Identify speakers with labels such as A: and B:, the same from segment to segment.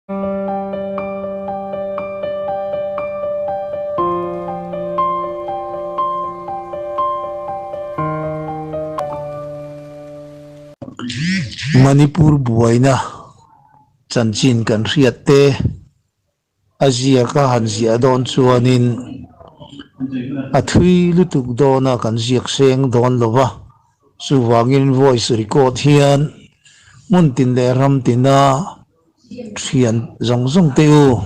A: Manipur buaina chanchin kan hriat te a ziak a han ziah dawn chuanin a thui lutuk dawna kan ziak seng dawn lo va, chuvangin voice record hian hmun tin leh ram tina Thian zawng zawng te u,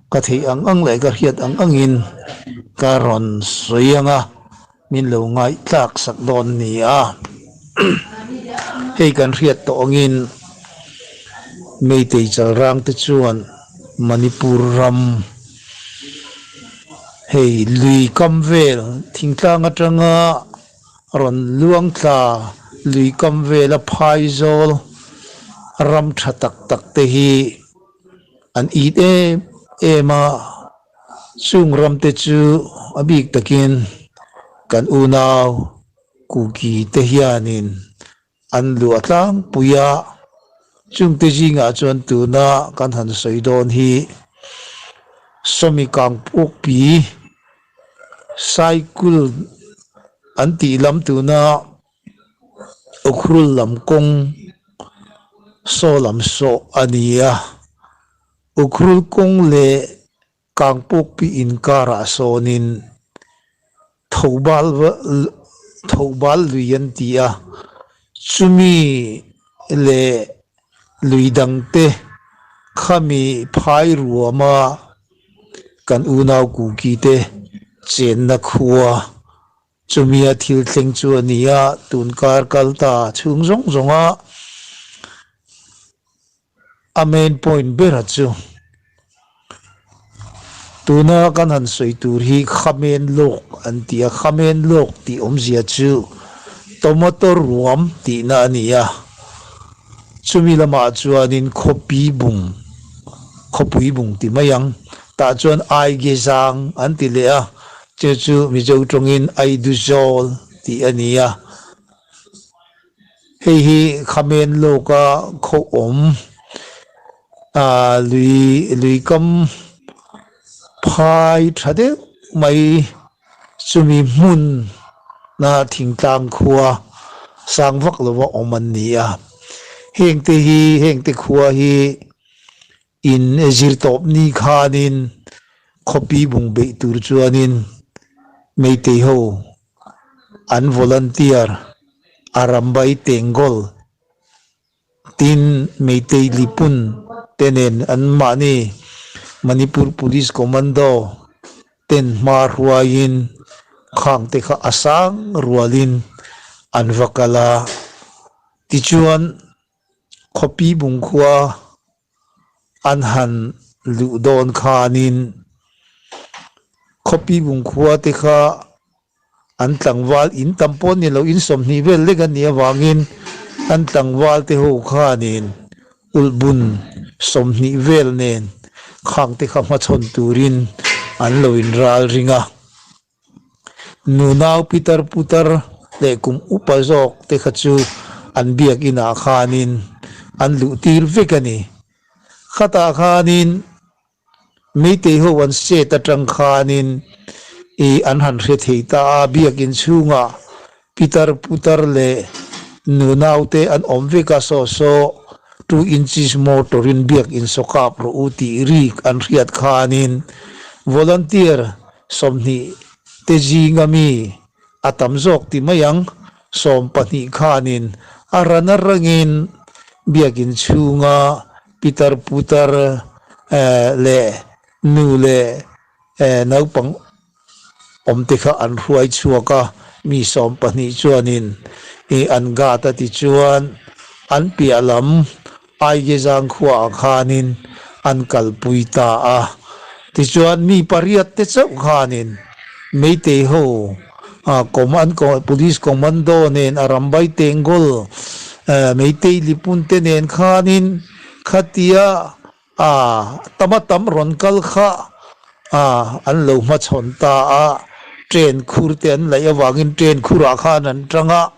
A: ka theih ang ang leh ka hriat ang angin ka rawn sawi ang a, min lo ngaihtlak sak dawn ni a. Hei kan hriat tawh angin Meitei Chalrang te chuan Manipur ram hei lui kam vel thingtlang atanga rawn luang tla lui kam vela phaizawl ram tha tak tak te hi an it em em a, chung ram te chu a bik takin kan unau Kuki te hianin an luah tlangpui a, chungte zingah chuan tuna kan han sawi dawn hi Sawmi Kangpukpi Cycle an tih lam tuna Ukhrul lam kawng saw lam sawh a ni a, Ukhrul kawng leh Kangpukpi inkarah sawnin Thobal Thobal lui an ti a, chumi leh lui dangte khami phai ruama kan unau Kuki te chenna khua chumia thil thleng chu a ni a, tunkar kal ta chhung zawng zawnga A main point bera chu tuna kan han sawi tur hi Khamen lawk an ti a, Khamen lawk tih awmzia chu tomato ruam tihna a ni a, chumi lamah chuanin khawpi bung, khawpui bung ti mai ang, tah chuan Aigezang an ti leh a, chu chu Mizo tawngin Aiduzawl tih a ni a. Hei hi Khamen lawka khaw awm lui lui kam phai tha deuh mai chumi hmun a thingtlang khua sang vak lova awm an ni a. Heng te hi heng te khua hi in zirtawp ni khanin khawpi bung beih tur chuanin Meitei ho An volunteer Arambai Tengol tin Meitei Lipun te nen an mahni Manipur Police Commando ten hma hruaiin khang te kha a sang rualin an va kal a. Tichuan khawpi bungkhua An han luh dawn khanin khawpi bungkhua te kha an tlangval in tam pawh ni lo, in 20 vel lek a nih avangin an tlangval te ho khanin ulhbun 20 vel nen khang te kha hmachhawn turin an lo inral ring a. Nunau pitar putar leh kum upa zawk te kha chu an biak inah khanin an luh tir vek a ni. Khatah khanin Meitei ho an set atang khanin ih an han hre thei ta a, biak in chhungah pitar putar leh nunau te an awm vek a, saw saw two inches motor in biak in saw kap rawh u tih rik an hriat khanin volunteer 20 te zinga mi a tam zawk ti mai ang, 12 khanin a ran a rangin biakin chhunga pitar putar leh nu leh naupang awm te kha an hruai chhuak a, mi 12 chuanin an guard a ti chuan an piah lam Aigezang khuaah khanin an kalpui ta a. Tichuan mi pariat te chauh khanin Meitei ho Police Commando nen a Rambai Tengol Meitei Lipun te nen khanin khatia a tama tam rawn kal kha an lo hmachhawn ta a, train khur te an laih avangin train khurah khan an tang a,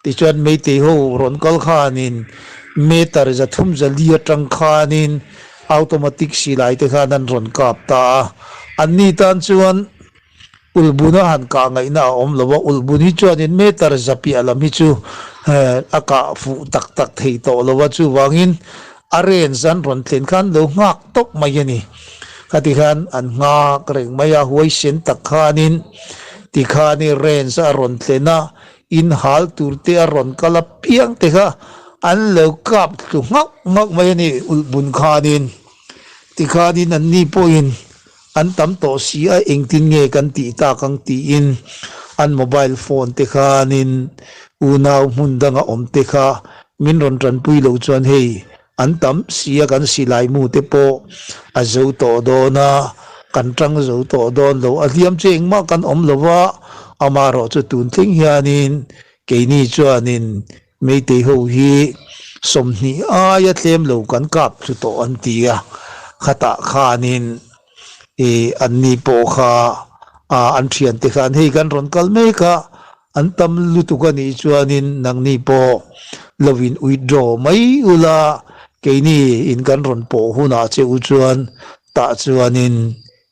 A: tichuan Meitei ho rawn kal khanin meter 304 atang khanin Automatic silai te khan an rawn kap ta a, anni tan chuan ulhbuna han kah ngaihna a awm lo a, ulhbun hi chuanin meter za piah lam hi chu a kah fuh tak tak thei tawh lo a, chuvangin a range an rawn thlen khan lo nghak tawp mai a ni. Khati khan an nghak reng mai a, huaisen tak khanin tikhanin range a rawn thlen a, In hal tur te a rawn kal a piang te kha an lo kap thlu nghauh nghauh mai a ni ulhbun khanin. Tikhanin an ni pawhin an tam tawh si a engtin nge kan tih tak ang tiin an mobile phone te khanin unau hmun danga awm te kha min rawn tanpui loh chuan hei An tam si a kan silai mu te pawh a zo tawh dawn a, kan tang zo tawh dawn lo. A hliam chu engmah kan awm lo va, amaherawh chu tun thleng hianin keini chuanin Meitei ho hi 20 aia tlem lo kan kap thlu tawh an ti a, khatah khanin ih anni pawh kha an thiante khan hei kan rawn kal mek a, An tam lutuk a nih chuanin nangni pawh lo in withdraw mai ula, keini in kan rawn pawh hunah che u chuan tah chuanin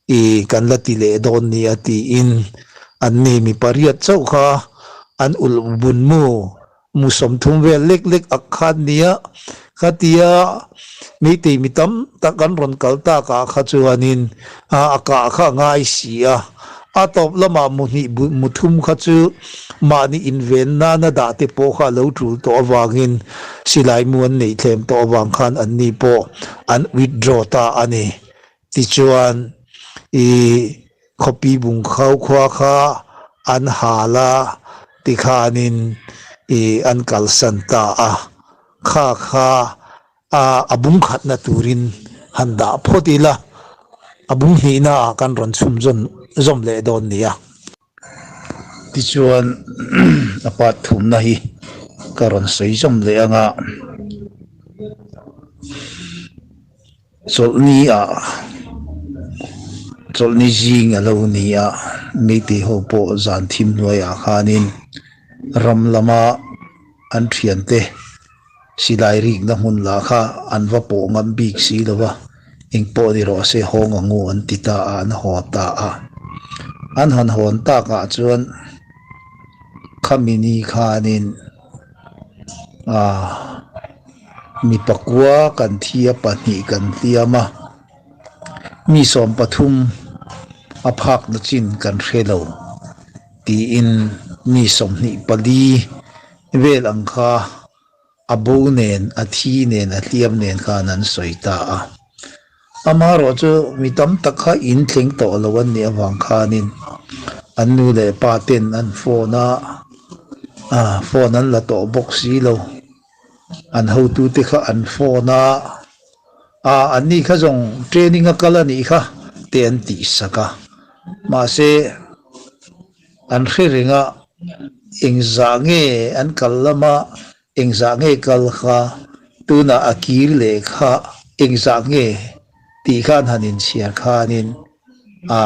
A: i kan la ti leh dawn ni a tiin anni mi pariat chauh kha an ulh bun mu mu 30 vel lek lek ak khan nia khatia Meitei mi tam tak an rawn kal takah kha chuanin a kah kha a ngai si a, a tawp lamah mu hnih mu thum kha chu mahni inven nana dah te pawh kha a lo tul tawh avangin silai mu an neih thlem tawh avang khan anni pawh an withdraw ta a ni. Tichuan i khawpi bungkhau khua kha an hal a tikhanin i an kalsan ta a, kha kha a a bung khatna turin han dah phawt ila, a bung hnihna ah kan rawn chhum zawn zawm leh dawn nia. Tichuan a part thumna hi ka rawn sawi zawm leh anga chawlhni ah chawlhni zing a lo ni a, meitei ho pawh zan thim hnuaiah khanin ram lama an thiante Silai rikna hmun lah kha an va pawh ngam bik si lo va, eng pawh ni rawh se hawng ang u an ti ta a, an haw ta a. An han hawn takah chuan khami ni khanin aah mi pakua kan thi a, pahnih kan hliam a, mi 13 a phakna chin kan hre lo tiin mi 24 Vel ang kha a bo nen, a thi nen, a hliam nen khan an sawi ta a. Amaherawh chu mi tam tak kha in thleng tawh lo an nih avang khanin an nu leh pa ten an phone a, phone an la tawh bawk si lo. An hotute kha an phone a, anni kha zawng training a kal a nih kha te an tihsak a. Mahse. An hre reng a, engzah nge an kal lama engzah nge kal kha, tunah a kir leh kha engzah nge tih khan han inchhiar khanin a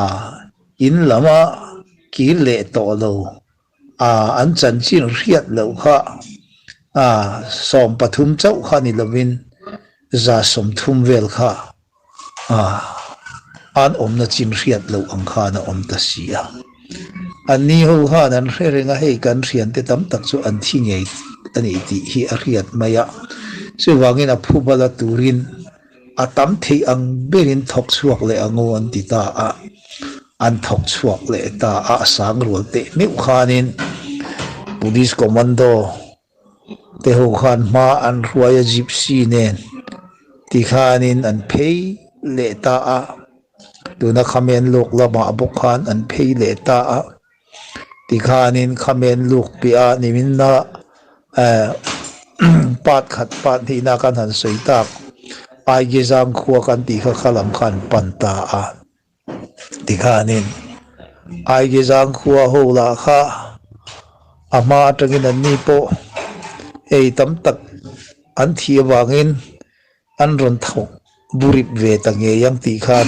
A: in lama kir leh tawh lo a an chanchin hriat loh kha a 13 chauh kha ni lovin 130 vel kha A, an awmna chin hriat loh ang khan a awm ta si a. Anni ho khan an hre reng a, hei kan thiante tam tak chu an thi ngei a ni tih hi a hriat mai a. Chuvangin a phu bala turin a tam theih ang berin thawk chhuak leh ang aw an ti ta a. An thawk chhuak leh ta a, a sang rual teh meuh khanin Police Commando Te ho khan hma an hruai a gypsy nen ti khanin an phei leh ta a, tuna khamen luk lamah bawk khan an phei leh ta a, tikhanin khamen luk piah a niminna eh part khat part hnihna kan han sawi tak Aigezang khua kan tih kha kha lam kha an pan ta a. Tikhanin Aigezang khua ho lah kha a hma atangin an ni pawh ei tam tak an thih avangin an rawn thawk burip ve ta ngei ang tih khan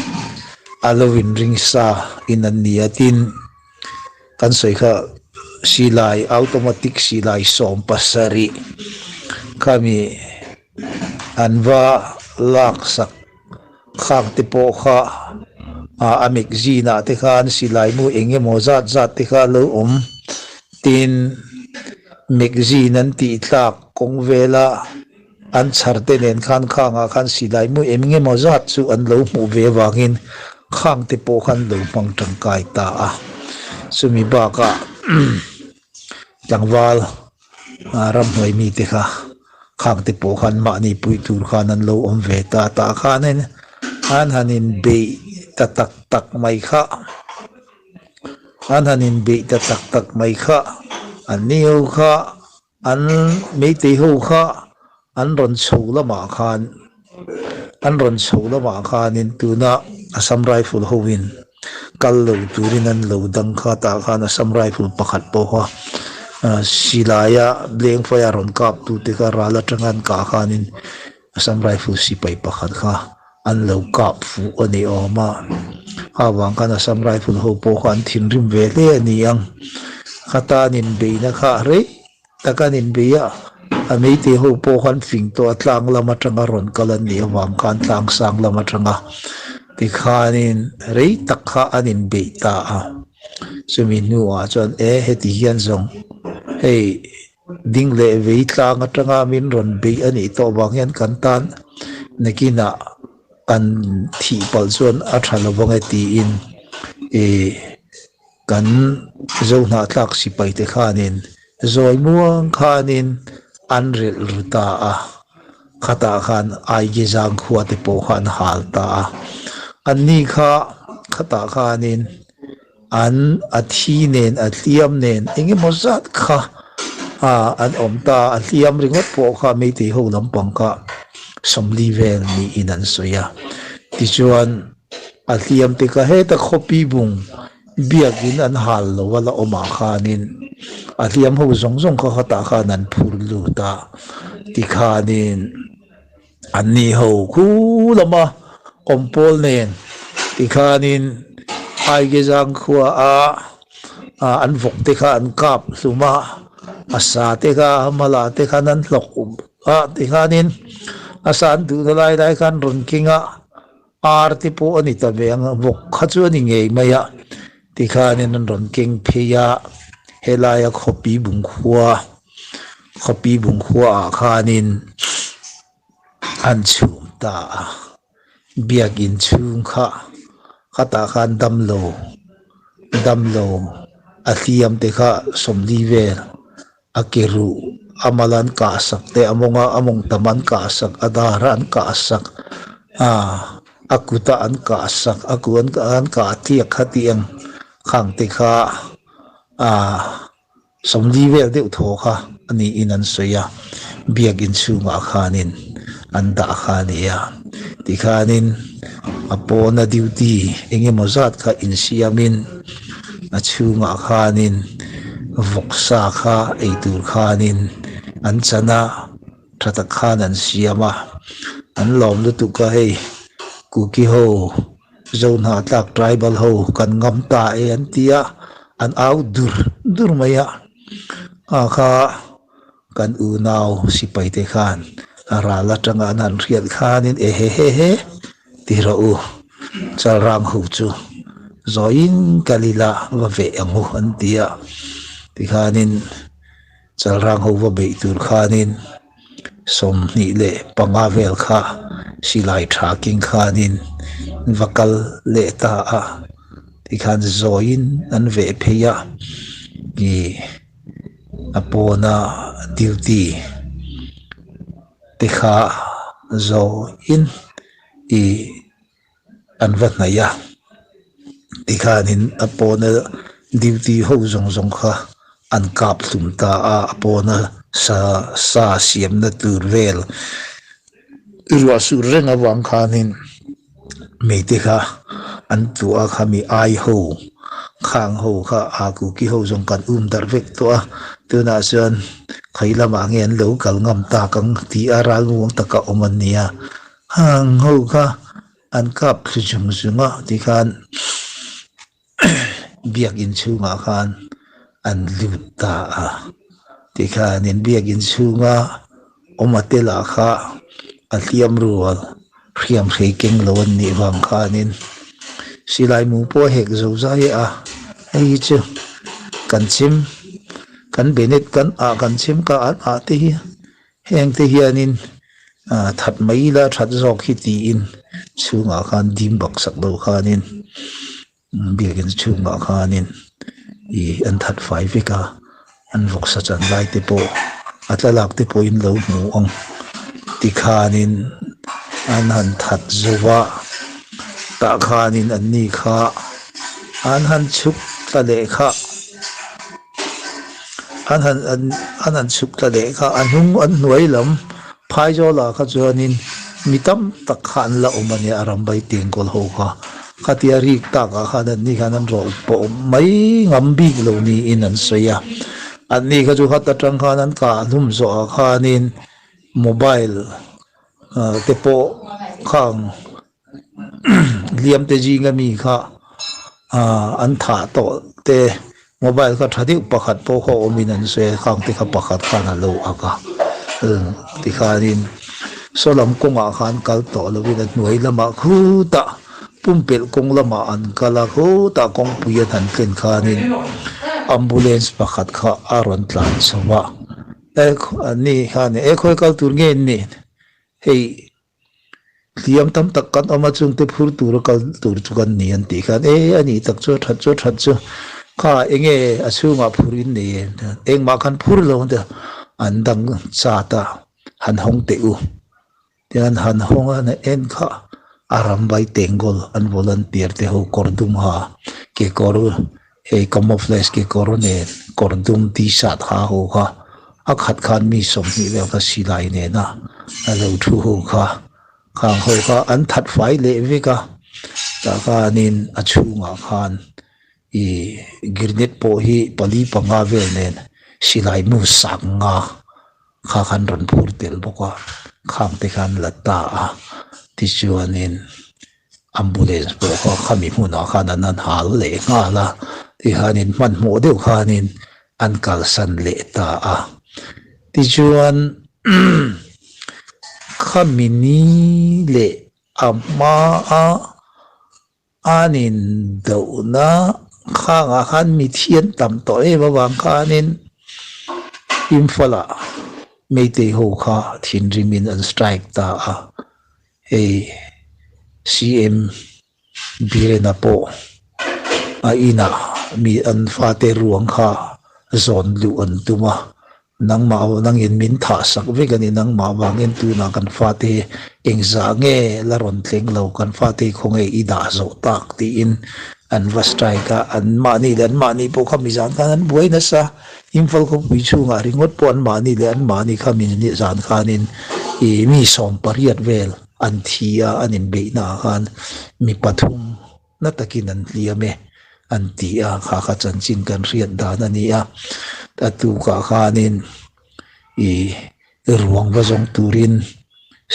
A: a lo inring sa in an ni a. Tin, kan sawi kha silai automatic silai 17 khami an va laksak. Khang te pawh kha a magazine ah te khan silai mu eng emaw zat zat te kha a lo awm. Tin, magazine an tih tlak kawng vela an chhar te nen khan khangah khan silai mu eng emaw zat chu an lo hmuh ve avangin khang te pawh khan lo hmang tangkai ta a. Chumi bakah tlangval ramhnuai mite kha khang te pawh khan mahni pui tur khan an lo awm ve ta tah khanin an han inbeih ta tak tak mai kha an han inbeih ta tak tak mai kha an ni ho kha an meitei ho kha an rawn chho lamah khan an rawn chho lamah khanin tuna Assam Rifle hoin kal lo turin an lo dang kha tah khan Assam Rifle pakhat pawh kha silaia leng faia rawn kap tute kha ral atanga an kah khanin Assam Rifle sipai pakhat kha an lo kap fuh a ni awm a, kha vang khan Assam Rifle ho pawh kha an thinrim ve hle a ni ang, khata an inbeihna kha rei Tak an inbei a, a meitei ho pawh khan fing tawh a tlang lam atanga rawn kal an nih avang khan tlang sang lam atanga tikhanin rei tak kha an inbeih ta a. Chumi hnuah chuan e heti hian zawng hei ding leh vei tlang atanga min rawn beih a nih tawh vang hian kan tan nakinah kan thih palh chuan a tha lo vang e tiin ih Kan Zohnahthlak sipaite khanin zawi muang khanin an relh ru ta a, khatah khan Aigizang khuate pawh kha an hal ta a. Anni kha khatah khanin an a thi nen a hliam nen eng emaw zat kha an awm ta a, a hliam ringawt pawh kha Meitei ho lampang kha 40 vel niin an sawi a. Tichuan. A hliam te kha heta khawpi bung biakin an hal lo a la awmah khanin a hliam ho zawng zawng kha khatah khan an phur lut a, tikhanin anni ho khu lama awm pawl nen tikhanin Aigezang khua a an vawk te kha an kap hlum a, a sa te kha a mala te khan an hlawk a tikhanin a sa an duhna lai lai khan rawn keng a. Ar te pawh a ni ta ve ang a, vawk kha chu a ni ngei mai a, tikhanin an rawn keng phei a, helaia khawpi bungkhua, khawpi bungkhuaah khanin an chhum ta a, biakin chhung kha khatah khan damlo, damlo a hliam te kha 40 vel. A ke ruh a mal an kah sak te, a mawnga a mawng tam an kah sak, a dar a an kah sak, ah a kut a an kah sak, a kut an kah tliak kha tih ang khang te kha ah 40 vel deuh thaw kha a niin an sawi a, biakin chhungah khanin an dah kha a ni a, tikhanin a pawna duty eng emaw zat kha insiamin a chhungah khanin. Vawksa kha ei tur khanin an chan a, tha tak khan an siam a, an lawm lutuk a hei Kuki ho Zohnahthlak tribal ho kan ngam ta e an ti a, an au dur dur mai a, a kha kan unau sipai te khan a ral atanga an han hriat khanin e he he he ti rawh u, Chalrang ho chu zawiin kal ila va veh ang u an ti a, tikhanin Chalrang ho va beih tur khanin 25 vel kha silai tha king khanin va kal leh ta a, tikhan zawiin an veh phei a, ih a pawna duty te kha zawiin ih an va hnaih a tikhanin a pawna duty ho zawng zawng kha an kap hlum ta a a pawna sa sa siamna tur vel ruah sur reng avang khanin mite kha an tuah a khami ai ho khang ho kha a kuki ho zawng kan um darh vek tawh a tunah chuan khawi lamah nge an lo kal ngam tak ang tih a ral muang taka awm an ni a. Hang ho kha an kap thlu zung zung a tikhan biakin chhungah khan an lut ta a tikhanin biakin chhunga awm a te lah kha a hliam rual. Hriamhrei keng lo an nih vang khanin silai mu pawh a hek zo zai a, hei hi chu kan chim kan benet kan ah kan chim ka an ah te hi heng te hianin ah that mai ila that zawk hi tiin chhungah khan dim baksak lo khanin Biakinn chhungah khanin ih an that fai vek a, an vawksa chan lai te pawh a thlalak te pawhin lo hmu ang tikhanin an han that zo va, tah khanin an ni kha an han chhuk tla leh kha an han an han chhuk tla leh kha a hnung an hnuai lam Phaizawlah kha chuanin mi tam tak kha an la awm a nia, a rambai tengkawl ho kha. Khatia rik takah khan anni khan an rawh pawh mai ngam bik lo niin an sawi a. Anni kha chu hat atang khan an kah hlum zawhah khanin mobile te pawh khang hliamte zinga mi kha an thah tawh te mobile kha tha deuh pakhat pawh kha awmin an sawi a khang te kha pakhat khan a lo ak a tikhanin saw lam kawngah khan kal tawh lovin a hnuai lamah khutah pumpelh kawng lamah an kal a khutah kawngpui an han thlen khanin ambulance pakhat kha a rawn tlan chho a ani khan e khawi kal tur nge an nih hei. Hliam tam tak kan awm a, chungte phur tura kal tur chu kan ni an tih khan, E, a nih tak chu, a that chu a that chu, kha enge a chhungah phur in nei em? Engmah khan phur lo an ti a, an dang chat a, han hawng teh u. Tichuan han hawng a, en kha a rambai tengkawl an volunteer te ho kawr dum ha, kekawr hei camouflage kekawr nen kawr dum t-shirt ha ho kha a khat khan mi 20 vel kha silai nena a lo thu ho kha khang ho kha an that fai leh vek a tah khanin a chhungah khan ih grenade pawh hi pali panga vel nen silai mu sak nga kha khan rawn phur tel bawk a khang te khan la ta a tichuanin. Ambulance pawh kha khami hmunah khan an han hal leh nghal a, tikhanin hmanhmawh deuh khanin an kalsan leh ta a. Tichuan khami ni leh a hmaa an indohna khangah khan mithi an tam tawh em avang khanin Imphal-ah Meitei ho kha thinrimin an strike ta a. Hei CM Birena pawh a inah mi an fate ruang kha zawn luh an tum a, nangmah nangin min thah sak vek a ni, nangmah vangin tunah kan fate hi engzah nge la rawn tleng lo, kan fate hi khawnge i dah zawh tak tiin an va strike a, an mahni leh an mahni pawh kha mizan khan an buai nasa. Imphal khawpui chhungah ringawt pawh an mahni leh an mahni kha min zan khanin ih mi 18 vel an thi a, an inbeihna ah khan mi pathum na takin an hliam e an ti a, kha kha chanchin kan hriat dan a ni a. A tukah khanin ih ruang va zawng turin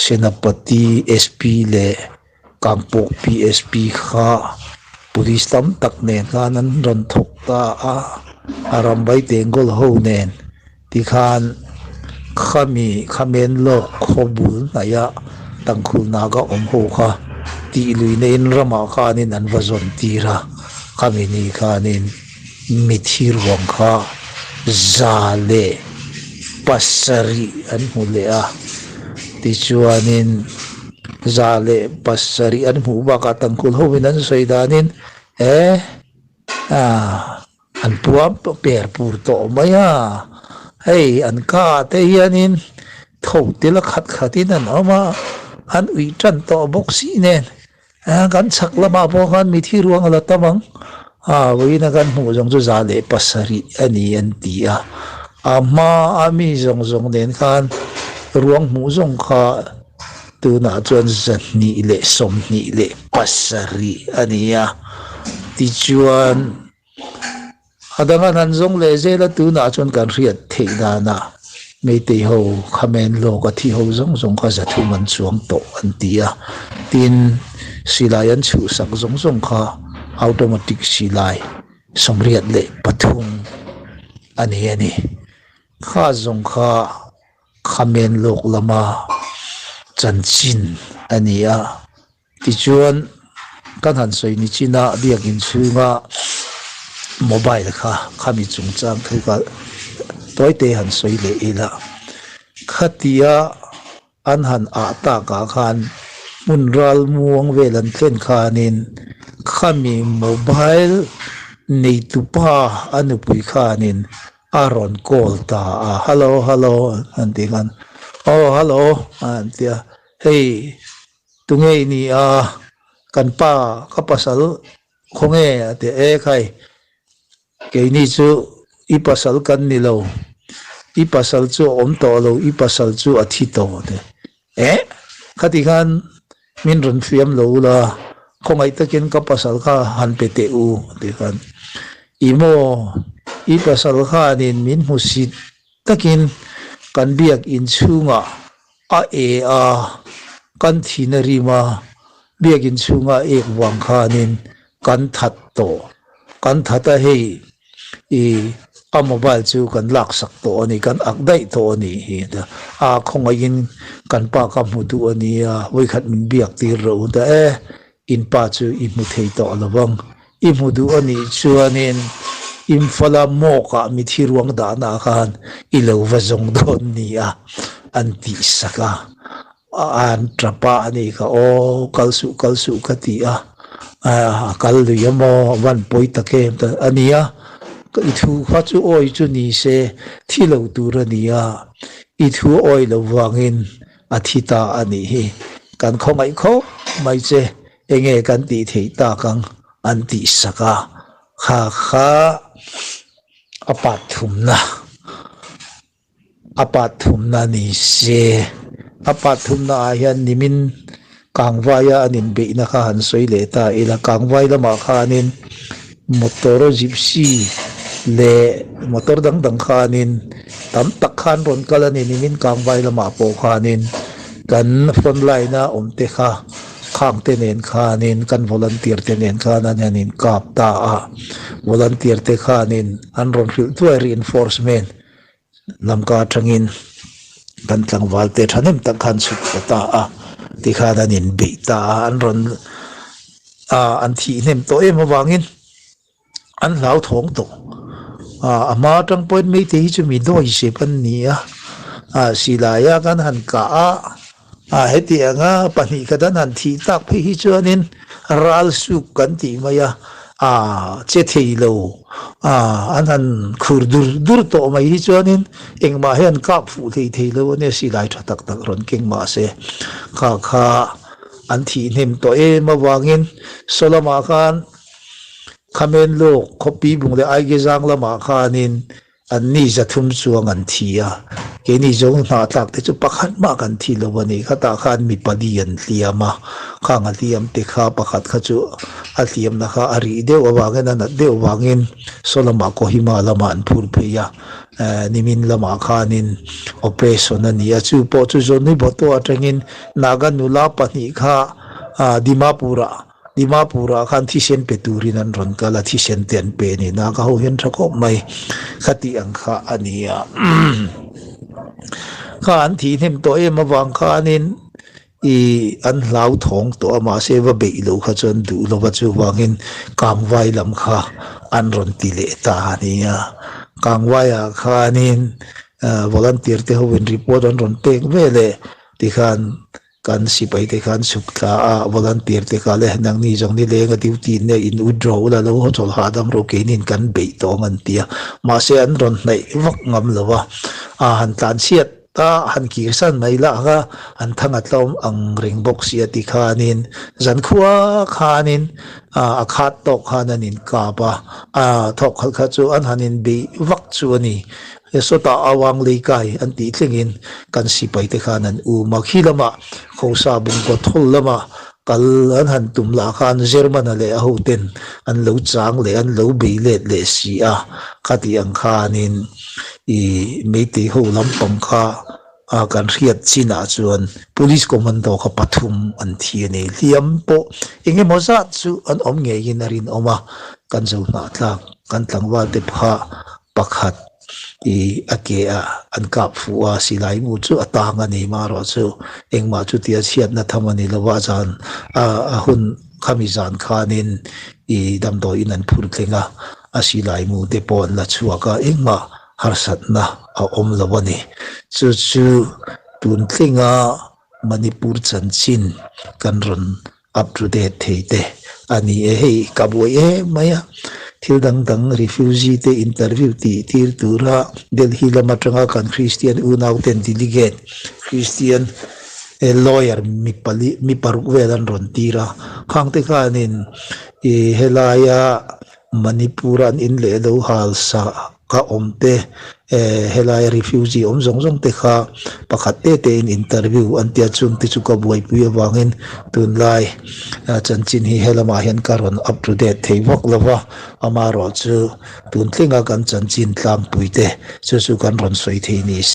A: Senapati SP leh Kangpawh PSP kha Police tam tak nen khan an rawn thawk ta a, a rambai tengkawl ho nen tikhan khami khamen lawk khaw bul hnaih a tangkhul naga awm ho kha tih lui na in ramah khanin an va zawn tir a, khami ni khanin mithi ruang kha 107 an hmu leh a, tichuanin. 107 an hmuh bakah tangkul hovin an sawi danin e ah an puam per pur tawh mai a, hei an ka te hianin tho tila khat khatin an awm a, an uih tan tawh bawk si nen kan chhak lamah pawh khan mithi ruang a la tam ang a vawiin a kan hmuh zawng chu 107 a ni an ti a, a hma a mi zawng zawng nen khan ruang hmuh zawng kha. Tunah chuan 227 a ni a, tichuan a dang an han zawng leh zel a, tunah chuan kan hriat theih danah Meitei ho khamen lawk a thi ho zawng zawng kha 300 an chuang tawh an ti a, tin silai an chhuhsak zawng zawng kha automatic silai 83 a ni a ni. Kha zawng kha. Khamen lawk lama chanchin a ni a. Tichuan, kan han sawi ni chin a, biakin chhunga mobile kha khami chungchang thu kha tawite han sawi leh ila. Khatia an han ah takah khan hmun ral muang vel an thlen khanin khami mobile neitupa a nupui khanin a rawn call ta a, Hello, hello an tih khan, Aw hello an ti a, hei Tunge i ni a? Kan pa, ka pasal khawnge? a ti a. E khai, keini chu i pasal kan ni lo. I pasal chu a awm tawh lo, i pasal chu a thi tawh a ti. Eh? Khati khan min rawn fiam lo ula, khawngaih takin ka pasal kha han pe teh u a ti khan. I maw, i pasal khanin min hmu sit takin kan biak inchhungah A e a, kan thin a rim a, biakin chhunga ek vang khanin kan that tawh. Kan that a hei i a mobile chu kan laksak tawh a ni, kan ak daih tawh a nih hi a, a khawngaihin kan pa ka hmu duh a nia, vawikhat min biak tir rawh u ta e, in pa chu i hmu thei tawh lo vang, i hmu duh a nih chuanin Imphal-a mawkah mithi ruang dahna khan i lo va zawng dawn nia an tih sak a, an tap a a ni kha aw kal suh kal suh ka ti a, a kal lui a maw a van pawi tak em ta a nia, i thu kha chu awi chu ni se thi lo tur a nia, i thu awi lo vangin a thi ta a nih hi, kan khawngaih khawp mai che. Enge kan tih theih tak ang an tih sak a, kha kha a pat thumna a pat thumna ni se, a pat thumna ah hian nimin Kangvaia an inbeihna kha han sawi leh ta ila, Kangvai lamah khanin motor gypsy leh motor dang dang khanin tam tak khan rawn kal a ni, nimin Kangvai lamah pawh khanin kan front line a awm te kha. Khang te nen khanin kan volunteer te nen khan an han inkap ta a, volunteer te khanin an rawn hrilh thuai reinforcement lamka atangin kan tlangval te thahnem tak khan chhuk ta ta a, tikhan an inbeih ta a, an rawn an thih hnem tawh em avangin an hlauthawng tawh. A hma atang pawhin Meitei hi chu mi dawi sep an ni a, silaia kan han kah a, heti anga pahnih khat an han thih tak phei hi chuanin ral suk kan tih mai a, che thei lo an han khur dur dur tawh mai hi chuanin engmah hian kap fuh thei thei lo a nia, silai tha tak tak rawn keng mahse kha kha an thih hnem tawh em avangin saw lamah khan Khamen lawk khawpi bung leh Aigezang lamah khanin an ni zathum chuang an thi a, keini zawng hnahtlak te chu pakhat mah kan thi lo a ni. Khatah khan mi pali an hliam a, khang a hliam te kha pakhat kha chu a hliamna kha a rih deuh avangin a nat deuh avangin saw lamah Kohima lamah an phur phei a, nimin lamah khanin operation a ni a, chu pawh chu Zoniboto atangin Naga nula pahnih kha Dimapur-ah Dimapur-ah khan thisen pe turin an rawn kal a, thisen te an pe a ni. Naga ho hian tha khawp mai kha tih ang kha a ni a. Kha an thih hnem tawh em avang khanin i an hlauthawng tawh a, mahse va beih loh kha chuan duh lova chuvangin Kangvai lam kha an rawn ti leh ta a ni a. Kangvaiah khanin volunteer te hoin report an rawn pek veleh tikhan Kan sipai te khan chhuk thla a, volunteer te kha le nangni zawng ni leng a duty in nge in withdraw ula lo haw chawlh hahdam rawh keinin kan beih tawng an ti a, mahse an rawn hnaih vak ngam lo a, a han tlan chhiat a han kir san mai lah ang a, an thang a tlawm ang reng bawk si a ti khanin zankhua khanin a khat tawk khan an inkap a, a thawk khalh kha chu an han inbeih vak chu a ni. He sawtah Awang Leikai an tih thlengin kan sipai te khan an um a, khi lamah Khosa bungraw thawl lama kal an han tum lah khan German-a leh a hoten an lo chang leh an lo bei let leh si a, khatih ang khanin i Meitei ho lampang kha a kan hriat chinah chuan Police Commando kha pathum an thi a ni. Hliam pawh eng emaw zat chu an awm ngeiin a rinawm a, kan zo hnahtlak kan tlangval te pha pakhat. I a ke ah an kap fuh a, silai mu chu a tang a ni marawh chu engmah chutia chhiatna tham a ni lo a, zan a hun khami zan khanin i damdawiin an phur thleng a, a silai mu te pawh an la chhuak a, engmah harsatna a awm lo a ni. Chu chu tun thlenga Manipur chanchin kan rawn Up to date thei te a ni e. Hei ka buai em mai a, thil dang dang refugee te interview tih tir tura Delhi lam atanga kan Christian unau ten delegate Christian lawyer mi pali mi paruk vel an rawn tir a, khang te khanin ih helaia Manipur an in leh lo hal sa ka awm te eh helai refugee awm zawng zawng te kha pakhat te te in interview an tia chung te chu ka buaipui avangin tunlai chanchin hi helamah hian ka rawn up to date thei vak lo va, amaherawhchu tun tlenga kan chanchin tlangpui te chu chu kan rawn sawi thei ni.